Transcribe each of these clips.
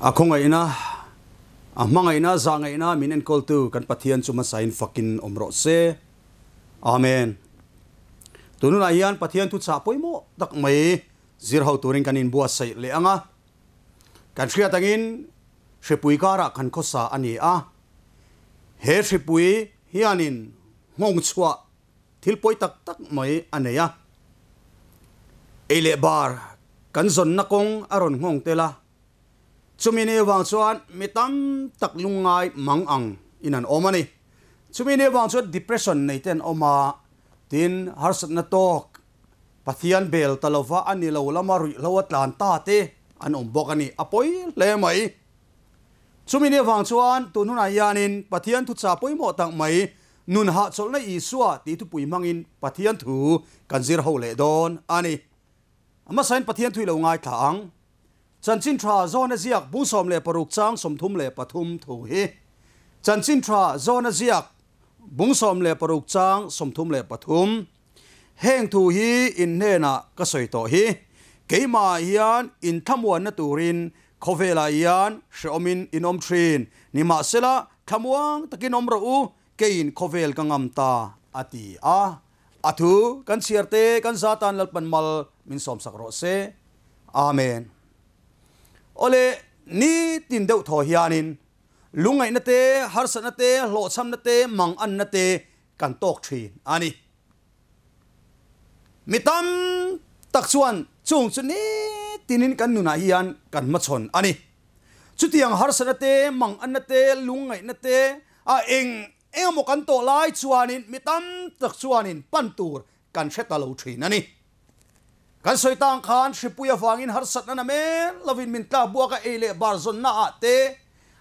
A khawngaihna, a hmangaihna, zahngaihna min enkawltu kan Pathian chu hmasain fakin awm rawh se. Amen. Tun hunah hian Pathian thuchah pawimawh tak mai zir ho turin kan inbuatsaih leh ang a. Kan hriat angin hripui karah kan khawsa a ni a. He hripui hianin nghawng chhuah thil pawi tak tak mai a nei a. Ei leh bar kan zawnna kawng a rawn nghawng tel a, chumi ni avang chuan mi tam tak lungngai mang ang in an awm a ni. Chumi ni avang chuan depression nei te an awm a, tin harsatna tawk Pathian bel ta lova a ni lo lama ruihhlo a tlan ta te an awm bawk a ni. A pawi hle mai. Chumi ni avang chuan tun hunah hianin Pathian thuchah pawimawh tak mai Nun hahchawlhna Isua tih thupui hmangin Pathian thu kan zir ho leh dawn a ni. A hmasain Pathian thu i lo ngaithla ang. Chanchin Tha Zawna ziak bung 16 chang 33 thu hi. Chanchin Tha Zawna ziak bung 16 chang 33. Heng thu hi in hnenah ka sawi tawh hi. Keimahah hian in thlamuanna turin khawvelah hian hrehawmin in awm thin. Nimahsela, thlamuang takin awm rawh u, keiin khawvel ka ngam ta, a ti a. A thu kan chhiar te kan zatan Lalpan mal min sawmsak rawh se. Amen. Awle, nitin deuh thaw hianin lungngaihna te, harsatna te, hlawhchhamna te, manganna te kan tawk thin a ni. Mi tam tak chuan chung chu nitinin kan nunah hian kan hmachhawn a ni. Chutiang harsatna te, manganna te, lungngaihna te, a eng eng emaw kan tawh lai chuanin mi tam tak chuanin pan tur kan hre ta lo thin a ni. Kan sawi tang khan hripui avangin harsatna na men lovin min tlak buak a, ei leh bar zawnna ah te,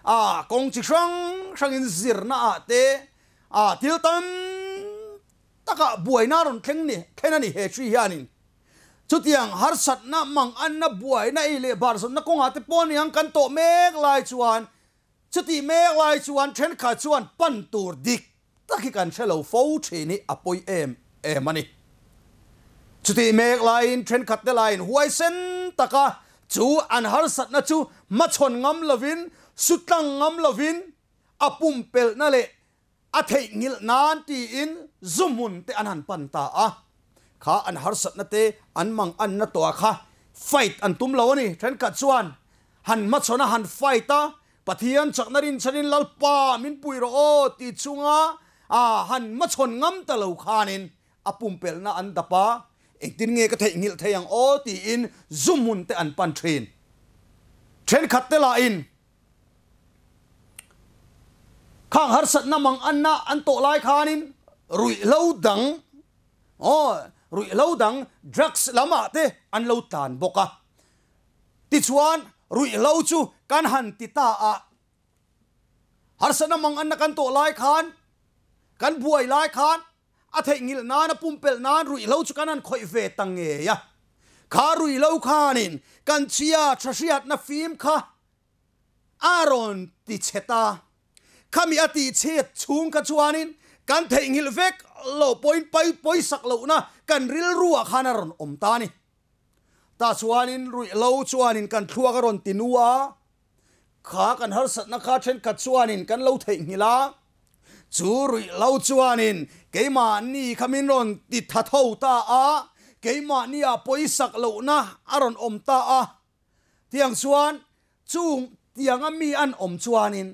a kawng chi hrang hrangin zirna ah te, A thil tam takah buaina a rawn thleng ni thlen a ni he hri hianin. Chutiang harsatna, manganna, buaina ei leh barzawnna kawngah te pawh aniang kan tawh mek lai chuan chutih mek lai chuan thenkhat chuan pan tur dik tak hi kan hre lo fo thin hi a pawi em em a ni. Chutih mek laiin thenkhat te laiin huaisen taka chu an harsatna chu hmachhawn ngam lovin, sutlang ngam lovin, a pumpelhna leh a theihnghilh nan tiin zu hmun te an han pan ta a, kha an harsatna te an mang anna tawh ah kha fight an tum lo a ni. Thenkhat chuan han hmachhawn a han fight a, Pathian chakna rinchhanin Lalpa min pui rawh aw ti chunga a han hmachhawn ngam ta lo khanin a pumpelhna an dap a, engtin nge ka theihnghilh thei ang aw tiin zu hmun te an pan thin. Thenkhat te lahin Khang harsatna mang anna an tawh lai khanin ruihhlo dang, aw, ruihhlo dang drugs lamah te an lo tlan bawk a. Tichuan ruihhlo chu kan han ti ta a, harsatna mang anna kan tawh lai khan, kan buai lai khan A theihnghilh nan, a pumpelh nan ruihhlo chu kan han khawih ve ta ngei a. Kha ruihhlo khanin kan chhia tha hriatna fim kha a rawn ti chhe ta. Khami a tih chhiat chhung kha chuanin kan theihnghilh vek lo pawhin pawisak lohna kan rilruah khan a rawn awm ta a ni. Tah chuanin ruihhlo chuanin kan thluak a rawn ti nu a. Kha kan harsatna kha thenkhat chuanin kan lo theihnghilh a, chu ruihhlo chuanin keimahni kha min rawn ti tha tho ta a, keimahnia pawisak lohna a rawn awm ta a. Tiang chuan chung tianga mi an awm chuanin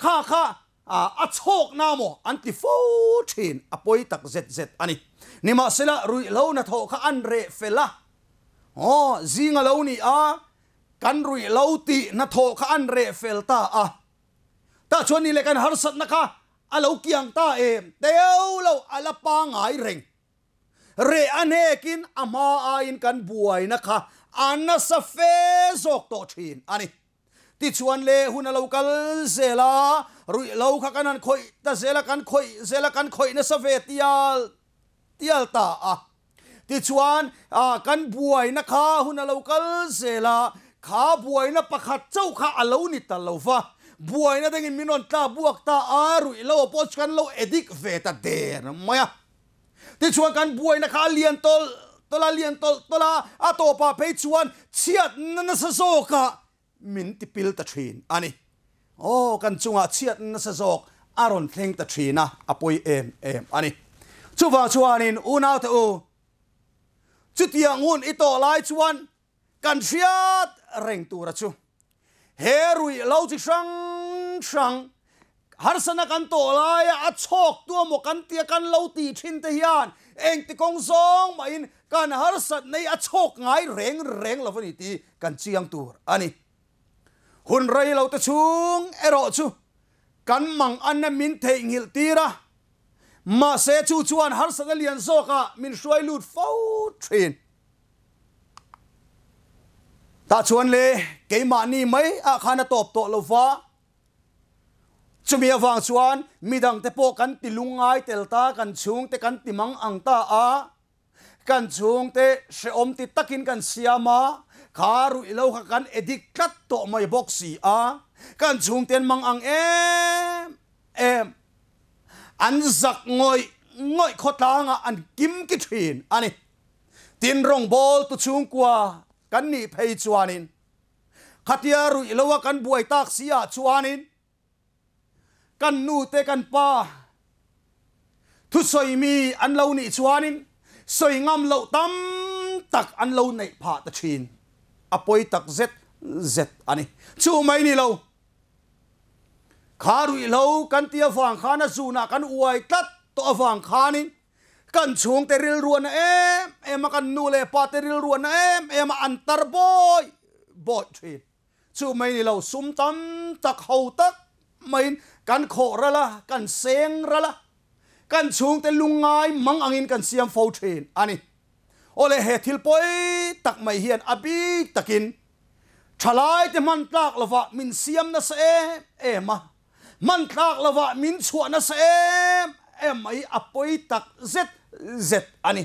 kha kha a chhawkna maw an ti fo thin, a pawi tak zet zet a ni. Nimahsela ruihhlo hnathawh kha an reh fel a, aw zing a lo ni a, Kan ruih lo tih hnathawh kha an reh fel ta a, tah chuan ni leh kan harsatna kha a lo kiang ta em teu lo, a la pangai reng. Reh a hnekin a hma aiin kan buaina kha a nasa fe zawk tawh thin a ni. Tichuan le hun a lo kal zel a, ruih lo kha kan han khawih ta zel a, kan khawih zel a, kan khawih nasa ve tial tial ta a. Tichuan, kan buaina kha hun a lo kal zel a, kha buaina pakhat chauh kha a lo ni ta lo va, buaina dangin min rawn tla buak ta a, ruih lo pawh chu kan lo addict ve ta der mai a. Tichuan kan buaina kha a lian tawlh tawlh a, lian tawlh tawlh a, a tawpah phei chuan chhiatna nasa zawkah. min tipil ta thin a ni. Aw, kan chungah chhiat nasa zawk a rawn thleng ta thin a, a pawi em em a ni. Chuvang chuanin unaute u, chutiang hun i tawh lai chuan kan hriat reng tura chu he ruih lo chi hrang hrang harsana kan tawh laia a chhawk tu emaw kan tia kan lo tih thin te hian engti kawng zawng mahin kan harsat nei a chhawk ngai reng reng lo a ni tih kan chiang tur a ni. Hun rei lo te chhung erawh chu kan mang anna min theihnghilh tir a, mahse chu chuan harsatna lian zawkah min hruai lut fo thin. Tah chuan le keimahni mai ah khan a tawp tawh lo va, chumi avang chuan midangte pawh kan ti lungngai tel ta, kan chhungte kan ti mang ang ta a, kan chhungte hrehawm ti takin kan siam a, kha ruih lo kha kan addict tlat tawh mai bawk si a, kan chhungte an mang ang em em, an zak ngawih ngawih khawtlangah an kim ki thin a ni. Tin rawngbawl tu chhungkua kan nih phei chuanin khatia ruih loa kan buai tak si ah chuanin kan nu te kan pa thusawi mi an lo nih chuanin sawi ngam loh tam tak an lo neih phah ta thin a pawi tak zet zet a ni. Chu mai ni lo kha ruih lo kan ti avang khan a zunah kan uai tlat tawh avang khanin Kan chhungte rilruahna em em a, kan nu leh pa te rilruahna em em a an tar bawi bawi thin. Chu mai ni lo, sum tam tak ho tak maiin kan khawh ral a, kan seng ral a, kan chhungte lungngai mang angin kan siam fo thin a ni. Awle he thil pawi tak mai hian a bik takin thalaite hman tlak lovah min siam nasa em em a, Hman tlak lovah min chhuah nasa em em mai a pawi tak zet zet a ni.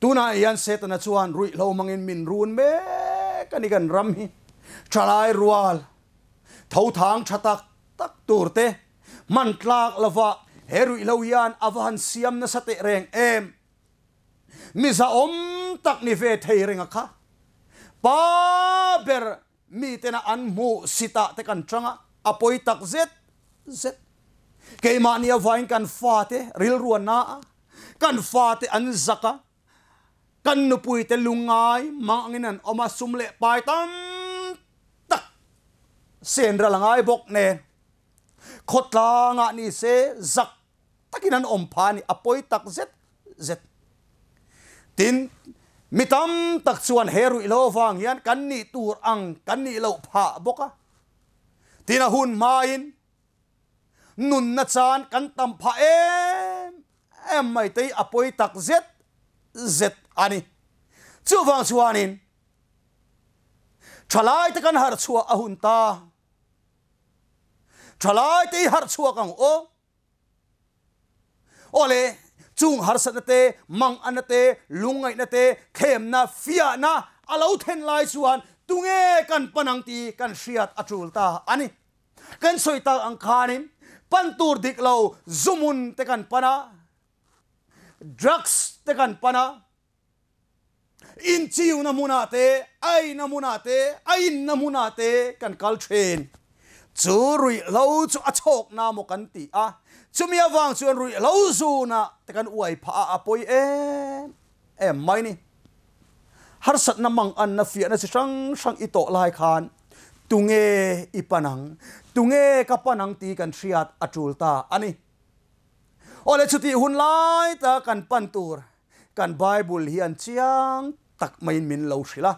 Tunah hian Setana chuan ruihhlo hmangin min run mek a ni kan ram hi. Thalai rual, tho thang tha tak tak tur te hman tlak lovah he ruihhlo hian a va han siam nasa teh reng em. Miza awm tak ni ve thei reng a kha. Pa ber Mitena an hmuh sitah te kan chang a, a pawi tak zet zet. Keimahni avain kan fate rilru a na a, kan fate an zak a, kan nupuite lungngai mang angin an awm a, sum leh pai tam tak sen ral a ngai bawk nen khawtlangah ni se zak takin an awm phah a ni, a pawi tak zet zet. Tin, mi tam tak chuan he ruihhlo avang hian kan nih tur ang kan nih loh phah bawk a. Tin, a hun hmain nunna chan kan tam phah em em mai te hi a pawi tak zet zet a ni. Chuvang chuanin thalaite kan harh chhuah a hun ta. Thalaite i harh chhuak ang aw. Awle, chung harsatna te, manganna te, lungngaihna te, thlemna, fiahna a lo then lai chuan tunge kan pan ang tih kan hriat a tul ta a ni. Kan sawi tak ang khanin pan tur dik lo zumun te kan pan a, drugs te kan pan a, Inchiuna hmunah te, a eina hmunah te, a inna hmunah te kan kal thin. Chu ruihhlo chu a chhawkna maw kan ti a, chumi avang chuan ruihhlo zunah te kan uai phah a, a pawi em em mai ni. Harsatna manganna fiahna chi hrang hrang i tawh lai khan tunge i pan ang, tunge ka pan ang tih kan hriat a tul ta a ni. Awle chutih hun lai ta kan pan tur Kan Bible hian chiang tak maiin min lo hrilh a,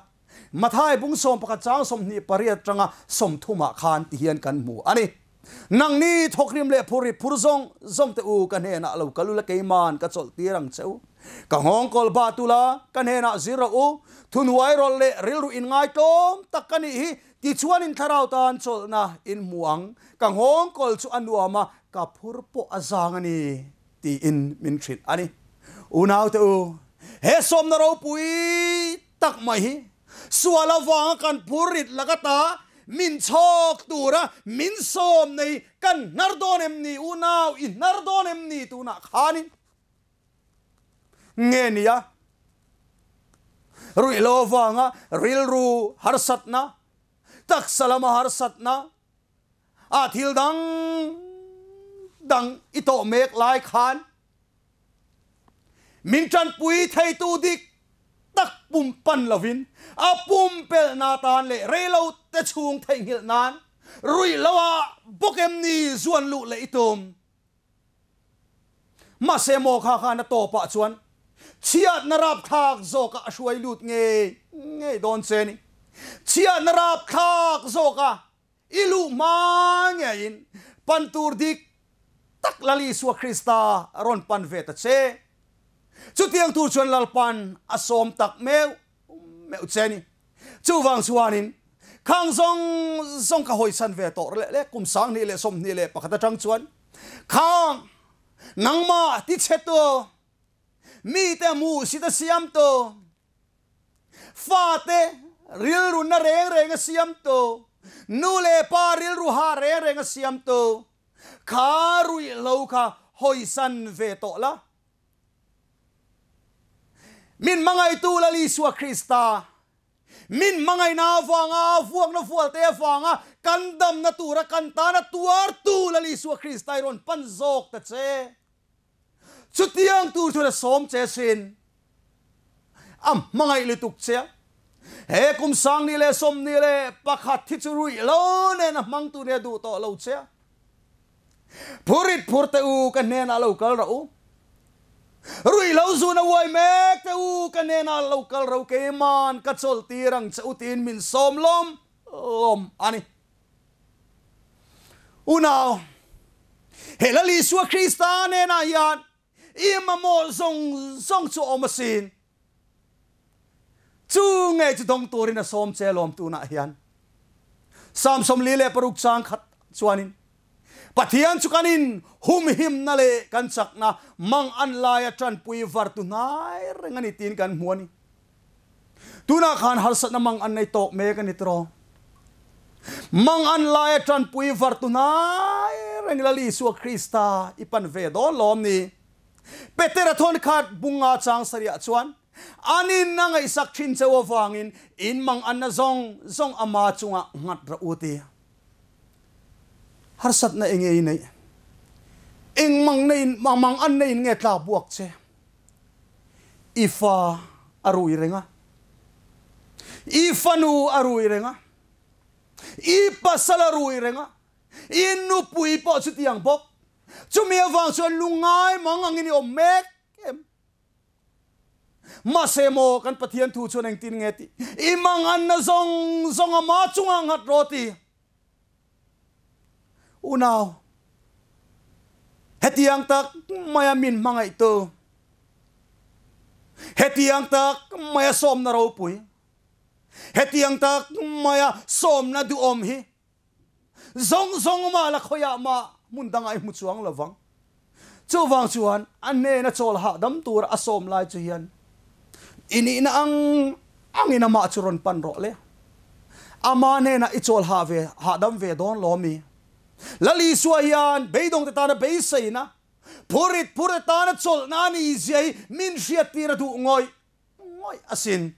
Mathai bung 11 chang 28 atanga 30 ah khan ti hian kan hmu a ni. Nangni thawkrim leh phurrit phur zawng zawng te u ka hnenah lo kal ula keiman ka chawlh tir ang che u. Ka nghawng kawl bat ula ka hnenah zir rawh u, thuhnuai rawlh leh rilru inngaitlawm tak ka nih hi tichuan in thlarau tan chawlhna in hmu ang, ka nghawng kawl chu a nuam a, ka phur pawh a zang a ni. Tiin min hrilh a ni. Unaute u, he sawmna ropui tak mai hi sual avanga kan phurrit laka ta min chhawk tura min sawm nei kan hnar dawn em ni? Unau, i hnar dawn em ni tunah khanin? Nge nia, ruihhlo avanga rilru harsatna, Taksa lama harsatna a thil dang dang i tawh mek lai khan min tanpui theitu dik tak pum pan lovin a pumpelhna tan leh reilo te chhung theihnghilh nan ruih loah bawk em ni zuan luh leh i tum. Mahse maw kha khan a tawpah chuan chhiatna rapthlak zawkah a hruai lut ngei ngei dawn che ni. Chhiatna rapthlak zawka i luh hma ngeiin pan tur dik tak Lal Isua Krista rawn pan ve ta che. Chutiang tur chuan Lalpan a sawm tak meuh meuh che ni. Chuvang chuanin khang zawng zawng ka hawisan ve tawh leh leh kum 2021 atang chuan khang nangmah tichhetu, mite hmuhsit a siamtu, fate rilru na reng reng a siamtu, nu leh pa rilru ha reng reng a siamtu kha ruihhlo kha hawisan ve tawh la. Min hmangaihtu Lal Isua Krista, min hmangaihna avanga vuakna vualte avanga kan damna tura kan tana tuartu Lal Isua Krista i rawn pan zawk ta che. Chutiang tur chuan a sawm che sin. A hmangaih lutuk che a. He kum 2021 thi chu ruih lo nen a hmang tur nia duh tawh lo che a. Phurit phur teh u, ka hnenah lo kal rawh u. Ruih lo zun a uai mek teh u, ka hnenah lo kal rawh u, keiman ka chawlh tir ang che u tiin min sawm lawm lawm a ni. Unau, he Lal Isua Krista hnenah hian i mamawh zawng zawng chu a awm asin. Chu nge chu dawng turin a sawm che lawm tunah hian. Psalm 46 chang khat chuanin, Pathian chu kan in humhimna leh kan chakna mang an laia tanpui vartu hnai reng a ni tiin kan hmu a ni. Tunah khan harsatna mang an nei tawk mek a ni tiraw? Mang an laia tanpui vartu hnai reng Lal Isua Krista i pan ve dawn lawm ni? Petera thawn khat bunga chang sarihah chuan, An in a ngaihsak thin cheu avangin in mang anna zawng zawng ama chungah nghat rawh u ti. Harsatna enge i neih? Eng mang na in mang anna in nge tlak buak che? I fa a rui reng a, i fanu a rui reng a, i pasal a rui reng a, i nupui pawh chutiang bawk. Chumi avang chuan lungngai mang angin i awm mek em? Mahse maw kan Pathian thu chuan engtin nge tih? I manganna zawng zawng ama chungah nghat rawh ti. Unau, hetiang tak maia min hmangaihtu, hetiang tak maia sawmna ropui, hetiang tak maia sawmna duhawm hi Zawng zawng mah la khawiah mah hmun dangah i hmu chuang lo vang. Chuvang chuan a hnena chawl hahdam tura a sawm lai chu hian i nihna ang angin amah chu rawn pan rawh le. Ama hnenah i chawl hah ve hahdam ve dawn lo mi? Lal Isua hian beidawngte tana beiseina, phurit phur te tana chawlhna a ni zia hi min hriattir a duh ngawih Ngawih asin.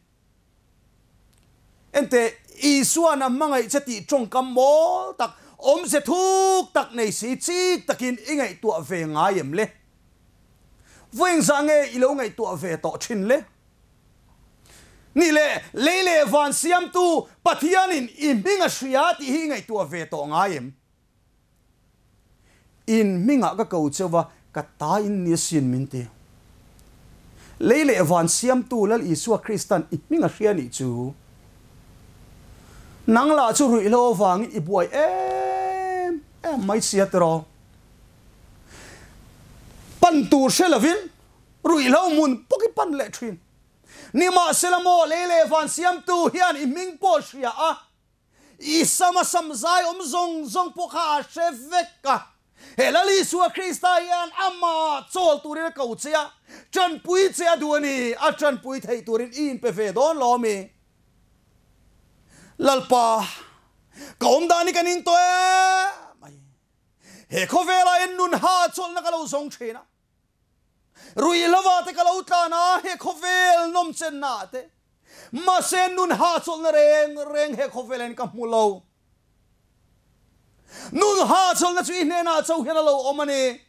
Enteh, Isua'n a hmangaih che tih tawngkam mawl tak, awmze thuk tak nei si chik takin i ngaihtuah ve ngai em le? Vawiin zah nge i lo ngaihtuah ve tawh thin le? Nih leh, lei leh van siamtu Pathianin i hming a hria tih hi i ngaihtuah ve tawh ngai em? In hmingah ka ko cheu va, ka ta in ni asin min ti. Lei leh van siamtu Lal Isua Kristan i hming a hria nih chu. Nang lah chu ruihhlo avangin i buai em em mai sia tiraw. Pan tur hre lovin ruihhlo hmun pawk i pan leh thin. Nimahsela maw lei leh van siamtu hian i hming pawh hria a, I sama sam zai awm zawng zawng pawh kha a hre vek a. He Lal Isua Krista hian amah chawl turin a ko che a, tanpui che a duh a ni, a tanpui theih turin i inpe ve dawn lo ami? Lalpa, ka awm dan hi ka ning tawh em mai. He khawvelah hian nun ha chawlhna ka lo zawng thin a. Ruihhlo te ka lo tlan a, he khawvel nawmchenna ah te. Mahse nun hahchawlhna reng reng he khawvelain ka hmu lo. Nun hahchawlhna chu i hnenah chauh hian a lo awm a ni.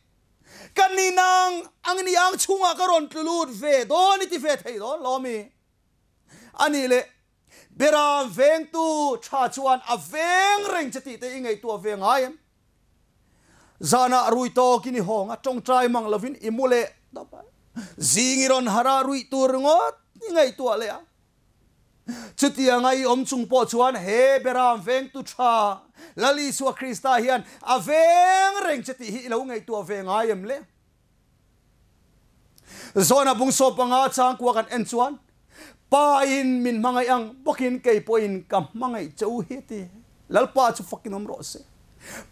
Ka ni nang ang ni ang chhungah ka rawn tlu lut ve dawn i ti ve thei dawn lo mi? A nih leh Beram vengtu tha chuan a veng reng che tih te i ngaihtuah ve ngai em? Zanah rui tawkin i hawng a, tawngtai mang lovin i mu leh tawp a. Zing i rawn harh a, ruih tur ringawt i ngaihtuah leh a. Chutianga i awm chung pawh chuan he Beram vengtu tha Lal Isua Krista hian a veng reng che tih hi i lo ngaihtuah ve ngai em le? Zawna bung saw panga changkua kan en chuan, Pa in min hmangaih ang bawkin kei pawhin ka hmangaih che u hi ti. Lalpa chu fakin awm rawh se.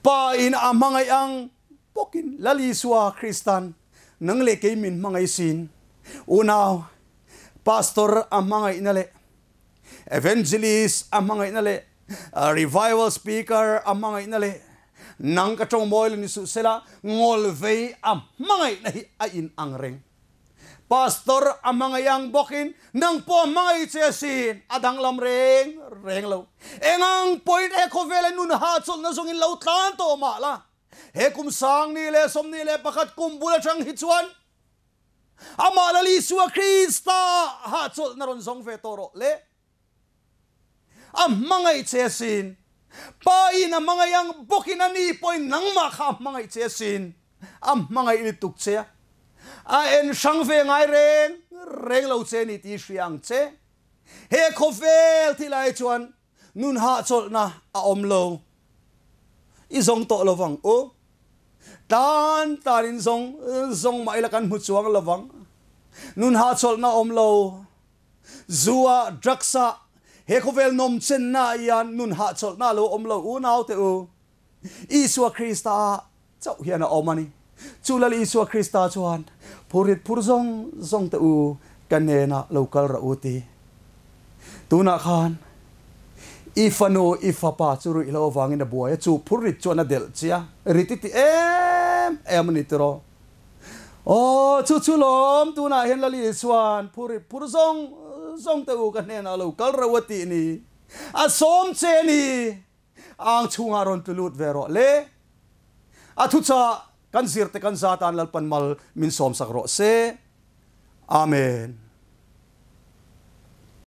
Pa in a hmangaih ang bawkin Lal Isua Kristan nang leh kei min hmangaih sin. Unau, Pastor a hmangaihna leh Evangelist a hmangaihna leh Revival Speaker a hmangaihna leh nang ka tawng mawi lo ni suh sela ngawlvei a hmangaihna hi a in ang reng. Pastor a hmangaih ang bawkin nang pawh a hmangaih che asin, a danglam reng reng lo. Engang pawhin he khawvela nun hahchawlhna zawngin lo tlan tawh mah la, he kum 2021 kum bul atang hi chuan Amah Lal Isua Krista hahchawlhna rawn zawng ve tawh rawh le. A hmangaih che asin. Pa in a hmangaih ang bawkin a ni pawhin nangmah kha a hmangaih che asin. A hmangaih lutuk che a. A en hrang ve ngai reng reng lo che ni tih hria ang che. He khawvel thil ai chuan Nun hahchawlhna a awm lo. I zawng tawh lo vang u. Tan tanin zawng zawng mah ila kan hmu chuang lo vang. Nun hahchawlhna a awm lo. Zu ah, drugs ah, he khawvel nawmchenna ah hian nun hahchawlhna a lo awm lo unaute u. Isua Krista chauh hian a awm a ni. Chu Lal Isua Krista chuan, Phurrit phur zawng zawng te u, ka hnenah lo kal rawh u ti. Tunah khan i fanu, i fapa chu ruih lo avangin a buai a, chu phurrit chuan a delh che a, rit i ti em em a ni tiraw? Aw, chu chu lawm, tunah hian Lal Isua'n, Phurrit phur zawng zawng te u, ka hnenah lo kal rawh u a tih ni. A sawm che a ni. Ang chhungah rawn tlu lut ve rawh le. A thuchah kan zirte kan zatan Lalpan mal min sawmsak rawh se. Amen.